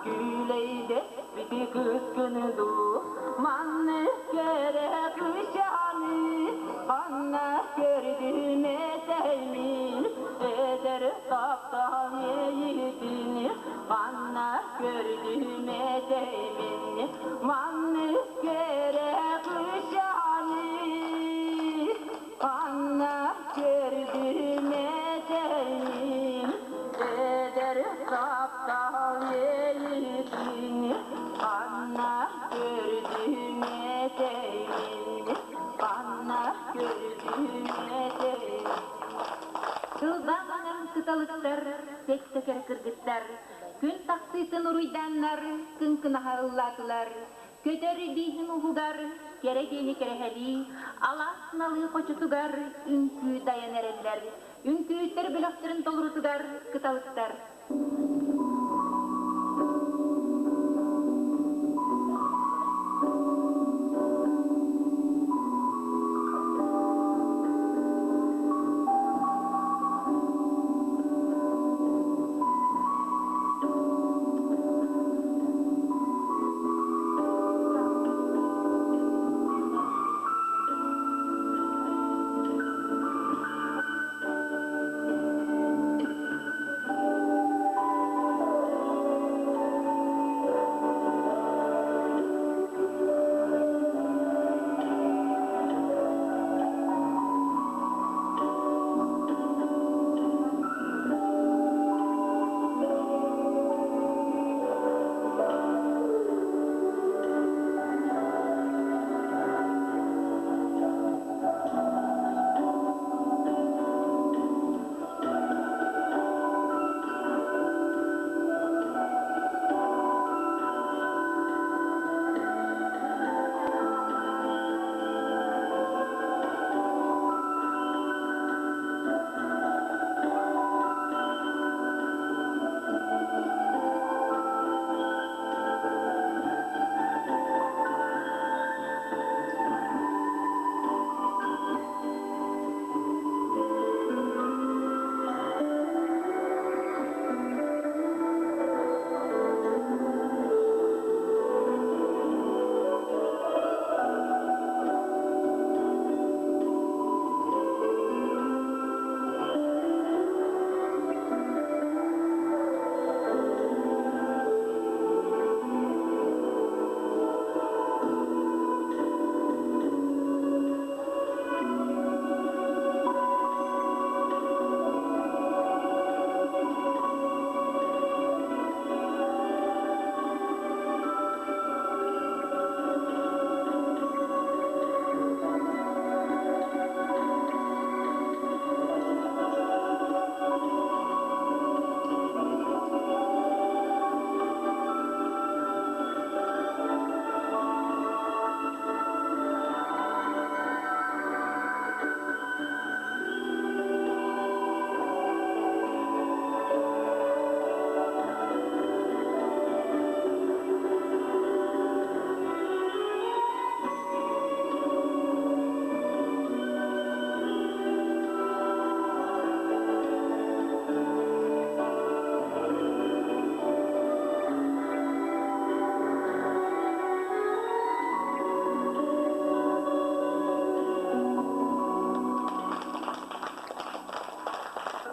күүлэйдэспити кыскын дуу, маннык кэрэ кыысчааны ханна көрдүм этэймин, эдэр таптал иэйиитин ханна көрдүм этэймин, маннык кэрэ кыысчааны ханна көрдүм этэймин, эдэр таптал иэйиитин ханна көрдүм этэймин, ханна көрдүм этэймин. Кылбаҥ кыталыктар, тэк-тэкэр кыргыттар. Күн тахсыытын уруйдааннар кыҥкынаһа ыллаатылар. Көтөр бииһин уһугар кэрэ диэни кэрэһэлии, алаас налыы хочотугар үҥкүү дайан эрэллэр. Үҥкүүттэр бөлөхтөрүн толорутугар кыталыктар.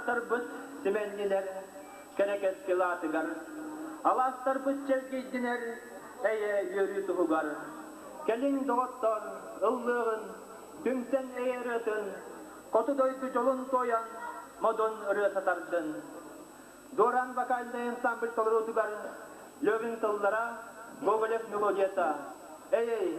Алаастарбыт симэннилэр кэрэ кэскил аатыгар, алаастарбыт чэлгийдинэр эйэ үөрүү туһугар. Кэлиҥ, доҕоттор, ыллыаҕын, түмсэн эйэ ырыатын, хоту дойду дьолун туойан, модун ырыа сатардын. Дуораан вокальнай ансамбль толоруутугар Левин тыллара, Гоголев мелодията. Эй, эй!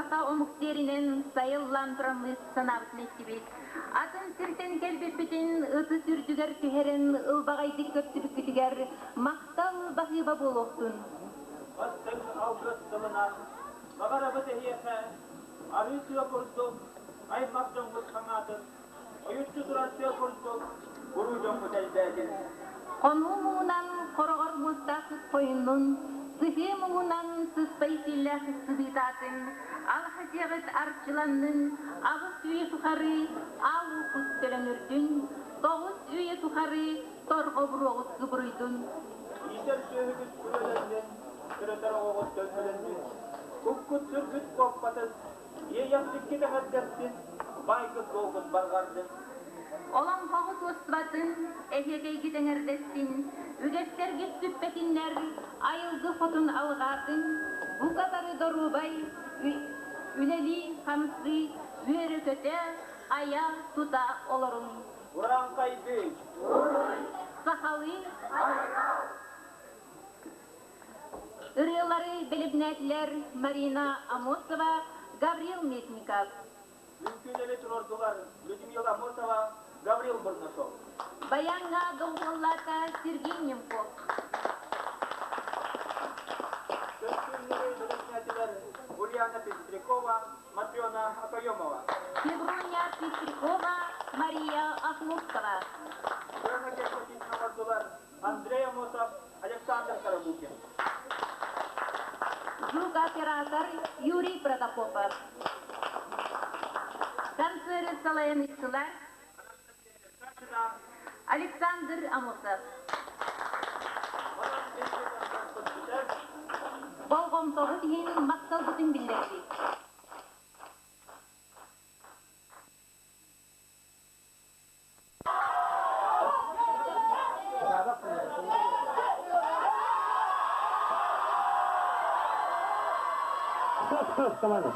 саха омук сиэринэн сайыллан тураммыт санаабытын эттибит. Атын сиртэн кэлбиппитин ытыс үрдүгэр түһэрэн ылбаҕайдык көрсүбүккүтүгэр махтал баһыыба буолуохтун. Бастыҥ алгыс тылынан баҕарабыт эһиэхэ арыы тыа курдук аймах дьоҥҥут хаҥаатын, ойуччу турар тыа курдук уруу дьоҥҥут элбээтин. Хонуу муҥунан хороҕор муостаах хойуннун, сыһыы муҥунан сыспай сиэллээх сыбыытаатын, алаһа дьиэҕит арчыланнын, аҕыс үйэ тухары аал ууккут төлөнүрдүн, тоҕус үйэ тухары торҕо буруоҕут субуруйдун. Иитэр сүөһүгүт күрүөлэннин, төрөтөр оҕоҕут төлкөлөннүн, куккут-сүргүт куоппатын, иэйэхсиккит эҕэрдэстин, баайгыт-дуолгут барҕардын. Олоҥхоҕут уостубатын, эһиэкэйгит эҥэрдэстин, үгэстэргит сүппэтиннэр, айылгы хотун алҕаатын, бука бары доруобай, үлэлии-хамсыы, үөрэ-көтө, айа-тута олоруҥ. Урааҥхайдыы! Сахалыы! Ырыалары бэлэмнээтилэр Марина Амосова, Гаврил Местников. Үҥкүүлэри туруордулар Людмила Амосова, Гаврил Бурнашов. Баяҥҥа доҕуһуоллаата Сергей Немков. Көстүүмнэри бэлэмнээтилэр Ульяна Пестрякова, Матрена Окоемова. Феврония Пестрякова, Мария Ахмутскова. Сыана кэпсэтиитин оҥордулар Андрей Амосов, Александр Карабукин. Звукооператор Юрий Протопопов. Концерт салайаныыччылар Александр Амосов. Болҕомтоҕут иһин махталбытын биллэрдик. Стоп, стоп, команда.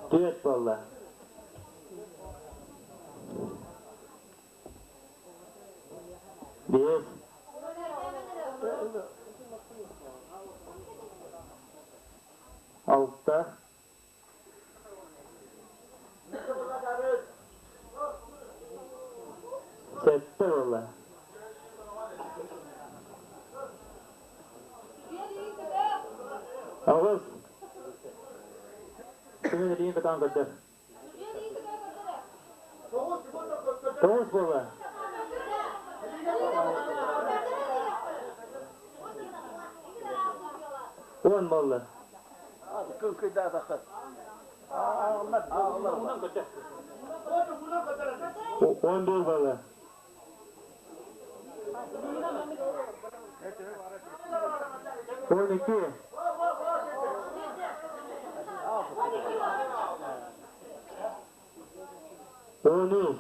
Түөрт буолла. Биэс. Алта. Сэттэ буолла. Аҕыс. Күнүн илиин кытаан көрдөр. Тоҕус буолла. Уон буолла. Кыҥкыйдаатахха. 11 буолла. 12. 13.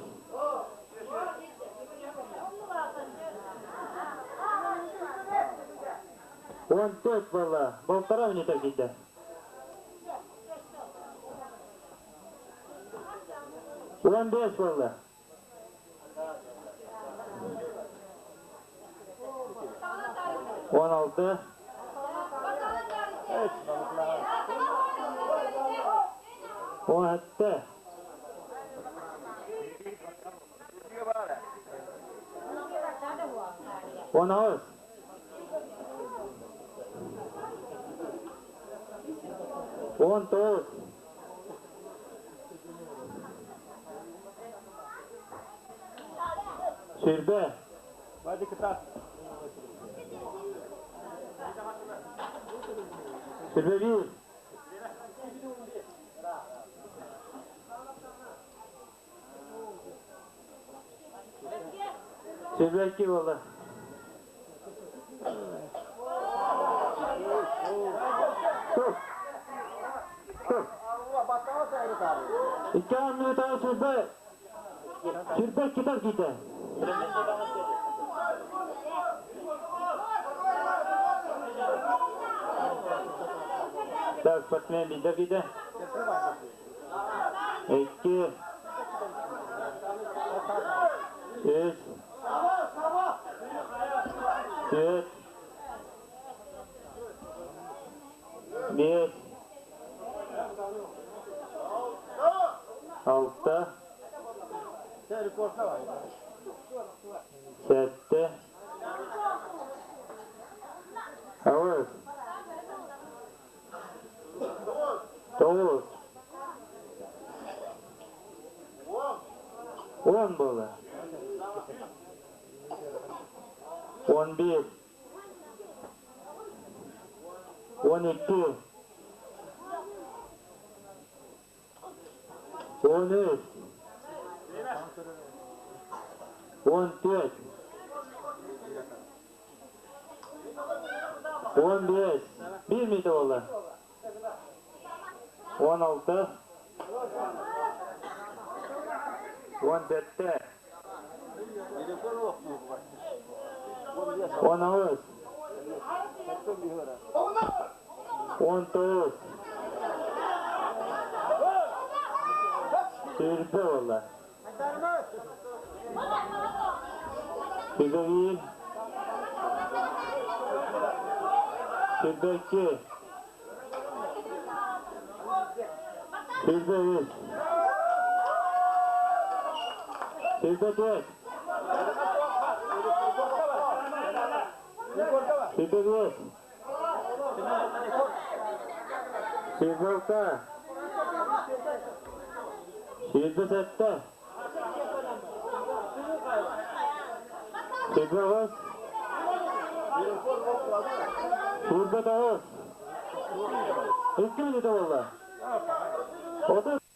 14 буолла. Полтора минута киирдэ. 15 буолла. 16. 17. 18. 19. Сүрбэ. Сүрбэ биир. Сүрбэ икки буолла. Стоп! Стоп! Икки минутаҕа сүрбэ сүрбэ иккитэ киитэ. Так, спортсмен биирдэ киитэ. Икки. Үс. Түөрт. Биэс. Алта. Сэттэ. Аҕыс. Тоҕус. 10 буолла. 11. 12. 13. 14. 15. Биир мүнүүтэ буолла. 16. 17. 18. 19. Сүүрбэ буолла. Сүүрбэ биир. 22. 23. 24. 25. 26. 27. 28. 29. Икки мүнүүтэ буолла. 30.